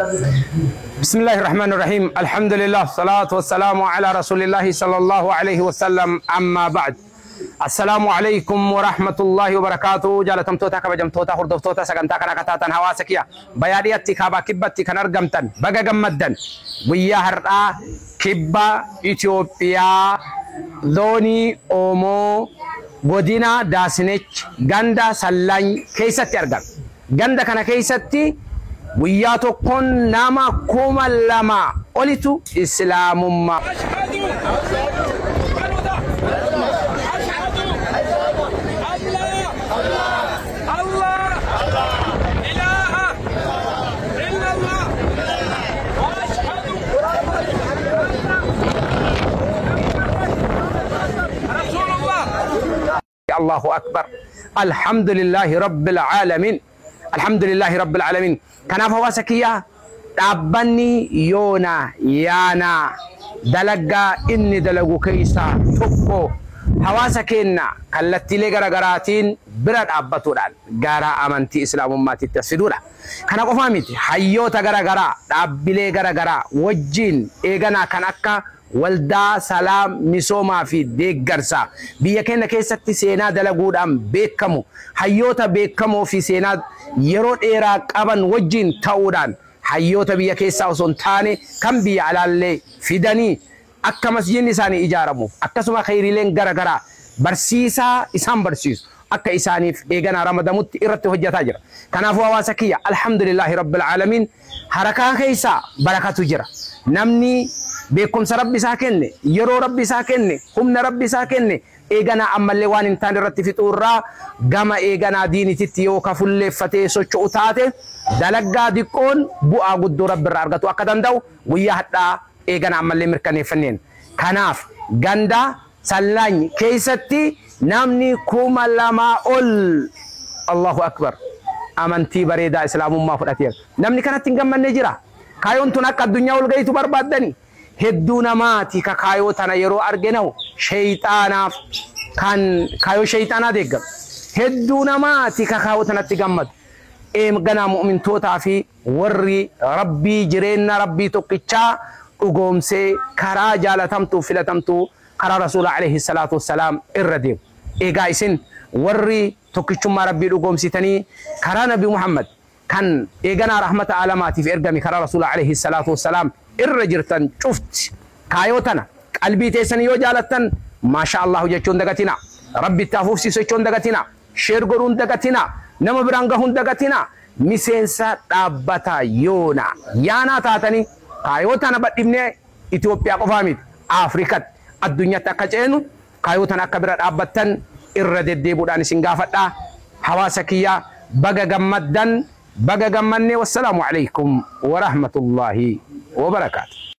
بسم الله الرحمن الرحيم. الحمد لله الصلاة والسلام على رسول الله صلى الله عليه وسلم. أما بعد، السلام عليكم ورحمة الله وبركاته. جالتمتوتا كبجمتوتا هردفتوتا سغنتا كنا كتاتن hawaasa kiyya bayaadhiyatti kaabaa kibbatti kan argamtan baga gammaddan. Guyyaa har'aa kibba Itoophiyaa zoonii Oomoo godina Daasinech ganda Sallaany keessatti argama. Ganda kana keessatti guyyaa tokkoon nama 2000 olitu islaamummaa الله أكبر. الحمد لله رب العالمين، الحمد لله رب العالمين. Kanaaf hawaasa kiyya dhaabbanni yoona yaanaa dalagaa inni dalagu keessaa tokko hawaasa keenya kallattiilee garaagaraatiin bira dhaabbatuudhaan gara amantii islaamummaatitti as fiduudha. Kana qofaa miti, hayyoota garaagaraa dhaabbilee garaagaraa wajjin eeganaa kan akka waldaa salaam misoomaa fi deeggarsaa biyya keenya keessatti seenaa dalaguudhaan beekamu hayyoota beekamoo fi seenaa yeroo dheeraa qaban wajjin ta'uudhaan hayyoota biyya keessaa osoo hin taane kan biyya alaallee fidanii akka masjidni isaanii ijaaramuuf akkasuma khayriileen garaagaraa barsiisaa isaan barsiisu akka isaaniif eeganaa ramadamutti irratti hojjetaa jira. Kanaafuu hawaasa kiyya alhamdulillahi rabbil aalamiin harakaa keessaa barakatu jira. Namni beekumsa rabbi isaa kenne, yeroo rabbi isaa kenne, humna rabbi isaa kenne eeganaa ammallee waan hin taane irratti fixuurraa gama eeganaa diinititti yoo ka fulleeffatee socho'u taate dalaggaa diqqoon bu'aa guddoo rabbi irraa argatu akka danda'u guyyaa hadhaa eeganaa ammallee mirkaneeffanneen. Kanaaf ganda Sallaany keessatti namni 2000 ol Allahu akbar amantii bareedaa islaamummaa fudhateera. Namni kanatti hin gammanne jira. Kaayoon tun akka addunyaa ol gahitu barbaaddani. Hedduu namaati ka kaayoo tana yeroo arginahu shayxaanaaf kan kaayoo shayxaanaa deeggaru. Hedduu namaati ka kaayoo tanatti gammadu. Eeganaa mu'mintootaa fi warri rabbii jireenya rabbii tokkichaa dhugoomsee karaa jaalatamtuu filatamtuu karaa rasuula alayhi salaatu wassalaam irra deemu. Egaa isin warri tokkichummaa rabbii dhugoomsitanii karaa nabi Muhammad kan eeganaa rahmata alamaatiif ergame karaa rasuula alayhi salaatu wassalaam irra jirtan cufti kaayoo tana qalbii teessanii yoo jaalattan maasha Allahu jechuun dagatina, rabbi itti hafuufsiisu jechuun dagatina, sheer godhuun dagatina, nama biraan gahuun dagatina. Miseensa dhaabbata yoona yaanaa taatanii kaayoo tana badhibnee Itoophiyaa qofaa miti Afrikatti addunyaatti akka ceenu kaayoo tana akka bira dhaabbattan irra deddeebuudhaan isin gaafadhaa. Hawaasa kiyyaa baga gammaddan, baga gammannee. Wassalaamu alaikum warahmatullaahi wabarakaatu.